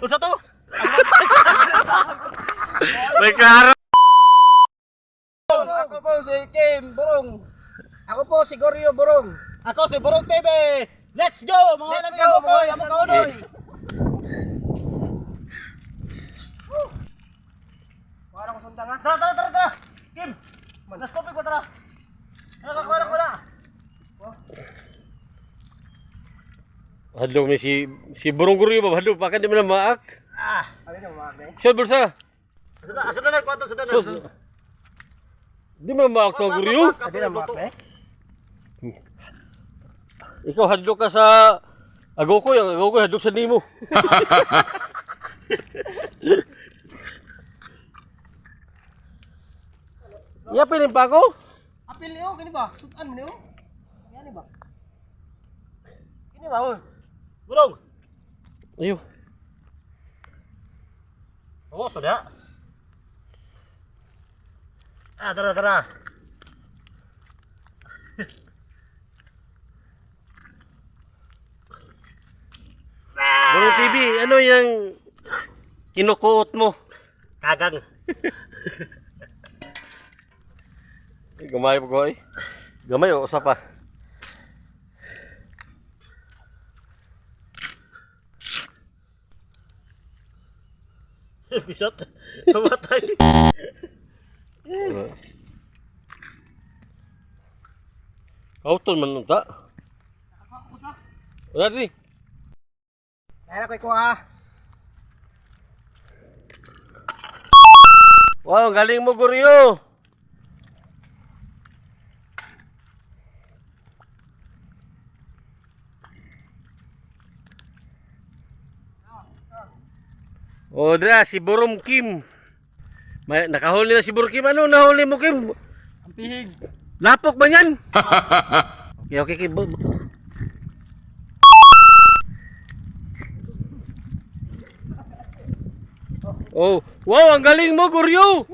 Usa to. May klaro. Ako po si Kim Burong. Ako po si Goryo Burong. Ako si Burong TV. Let's go! Mga Let's namin go, ang bukoy, mga ang kaunoy. Wala ko sundang ha. Tara, tara, tara, tara. Kim, nas tubig ba tara? Tara, wala, wala. Hadlok ni si si Burong Guryo ba hadlok pa kan di man na maak. Ah, Ano na mga eh? Siya bulsa. asa na, asa na kwanto, asa na. Sus. Di man maak sa Guryo. Ano na mga eh? Ikaw hadlok ka sa Agokoy, ang Agokoy hadlok sa nimo. Yapilin pa ako? Apil niyo, kini ba? Sudan mo niyo? Yan ba? Kini ba oh? Burong. Ayo. Oo, to na. Ah, tara, tara. Burong TV, ano yung kinukuot mo? Kagang. Gamay pa ko eh. Gamay o usa pa. Bisot. Tumatay. Kauton man unta. Wala di. Kaya na ko'y kuha. Wow, ang galing mo Guryo. O, dira, si Borom Kim. May, nakahuli na si Borom Kim. Ano nahuli mo, Kim? Ang pihig. Lapok ba yan? Okay, okay, Kim. Oh, wow, ang galing mo, Guryo!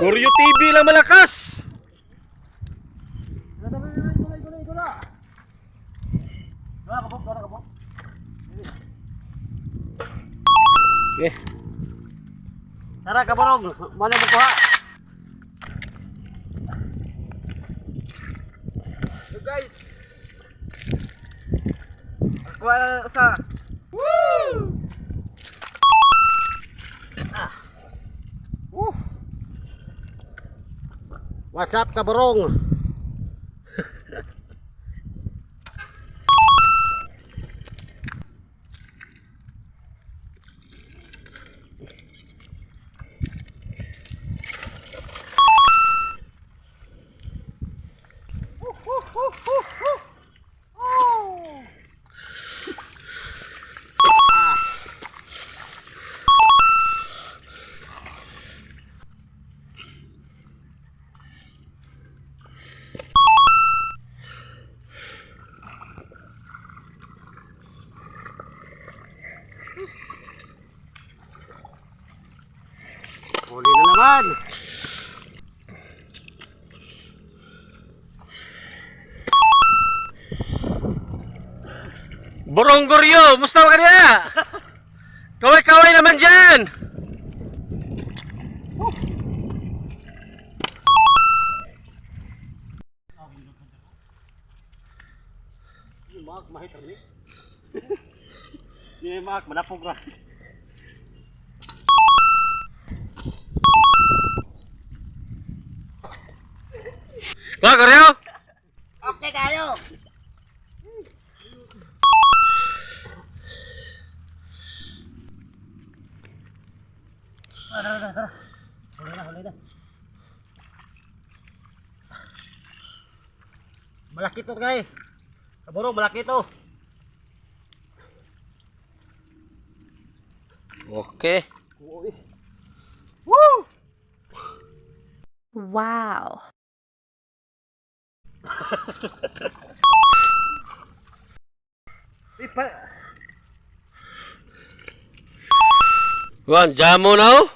Guryo TV lang malakas! Okay. Tara, kabarong. Mali mo kuha. So guys. Kuha na usa. What's up, kabarong? Huli na naman. Borong Goryo, musta ka niya? Kaway-kaway naman dyan! Maak, mahit rin eh. Hindi maak, manapog ra. Ka, Goryo? Okay kayo. Huli na, huli na. Malaki to guys. Kaburong, malaki to. Okay. Woo! Wow. Ipa. Juan, jamo na oh.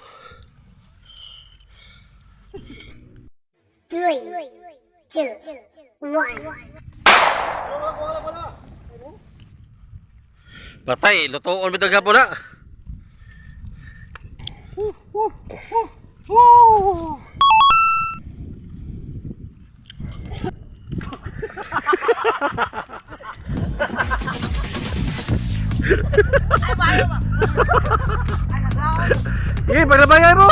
Three, two, one. Patay, lutoon bitaw gapon na. Eh, paglabay mo.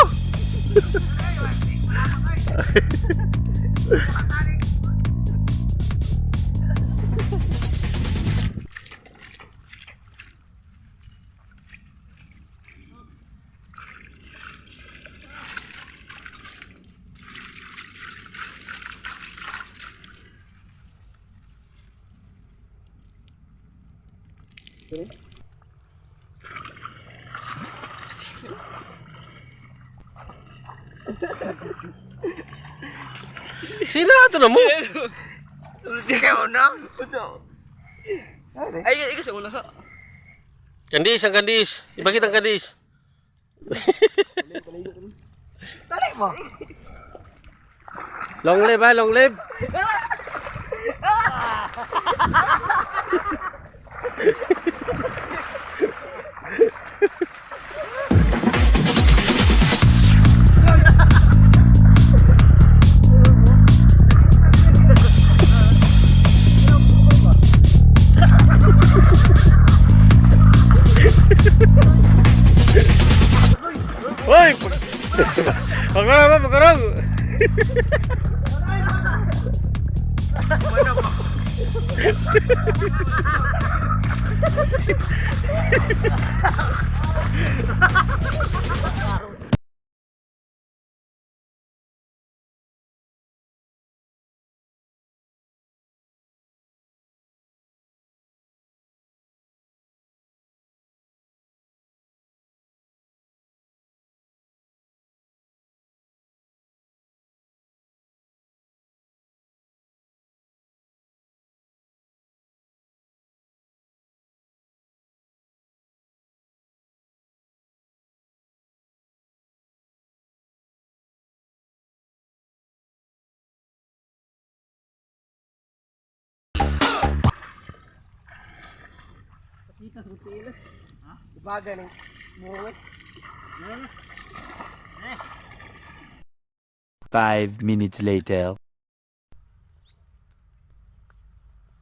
Sino ato na mo? Ikaw na. Ay, ikaw sa una sa. Kandis, ang kandis. Ibagit ang kandis. Tali mo. Long live ha, long live. Hoy! Pagkarong ba, pagkarong! Kita sa tiil. Ha? Bagay ng burong. 5 minutes later.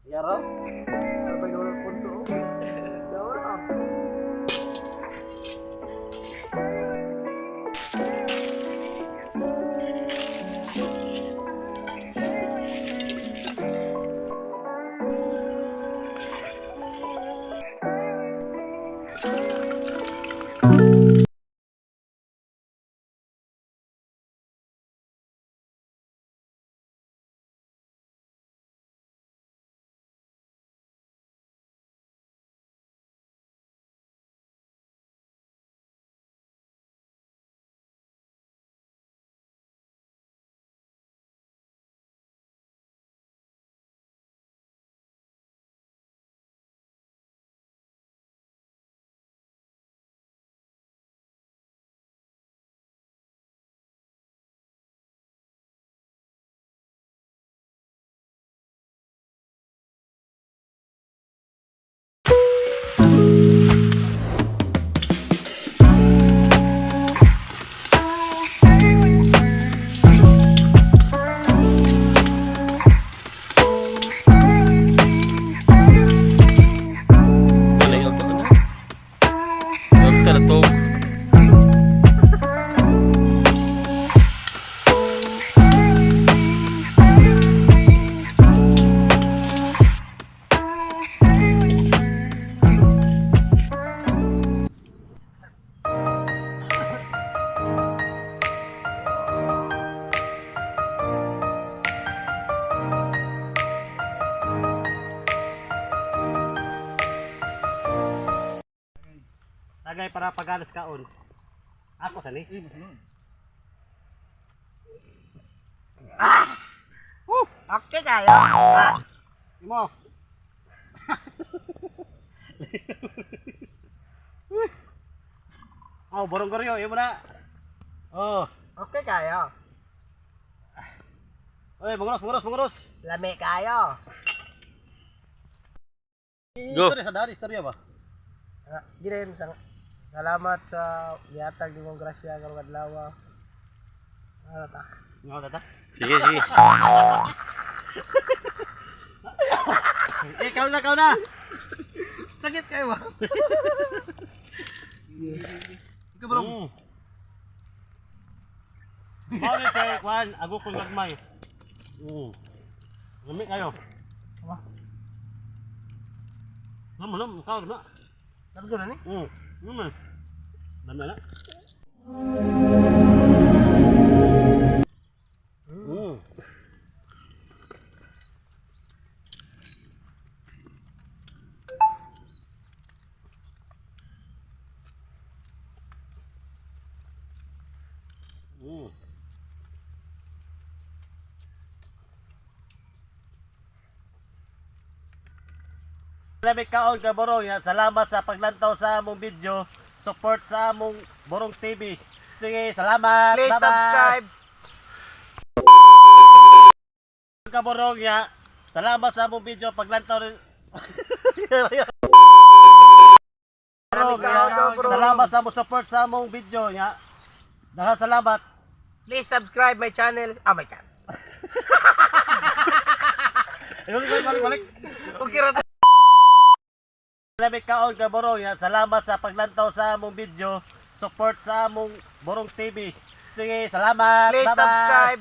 Yara. Sabay na walang punso. Yara. Layout ako na. Layout ka na to. Tagay para pagalas kaon. Ako sani. Okay kayo. Imo. Oh, borong goryo, imo na. Oh. Okay kayo. Oy, mangros, mangros, mangros. Lami kayo. Go. Istorya sa dari, istorya ba? Di na yun sa Salamat sa gihatag nimong grasya karong adlaw. Ano ta? Nga tata. Sige, sige. Ikaw na, ikaw na. Sakit kayo ba? Ikaw bro. Mao ni kay kwan, ago kong gagmay. Lami kayo. Aba. Lam lam ikaw na. Largo na ni. Lami. Lami na. Lami kaon ka Borong ya. Salamat sa paglantaw sa among video. Support sa among Borong TV. Sige, salamat. Please Bye-bye. subscribe. Ka Borong ya. Salamat sa among video paglantaw rin. Borong, kaon ya. daw, Borong. Salamat sa among support sa among video ya. Daghang salamat. Please subscribe my channel. Ah, my channel. Balik, balik, balik. Okay ra. Lami kaon ka Borong ya. Salamat sa paglantaw sa among video. Support sa among Borong TV. Sige, salamat. Please Bye-bye. subscribe.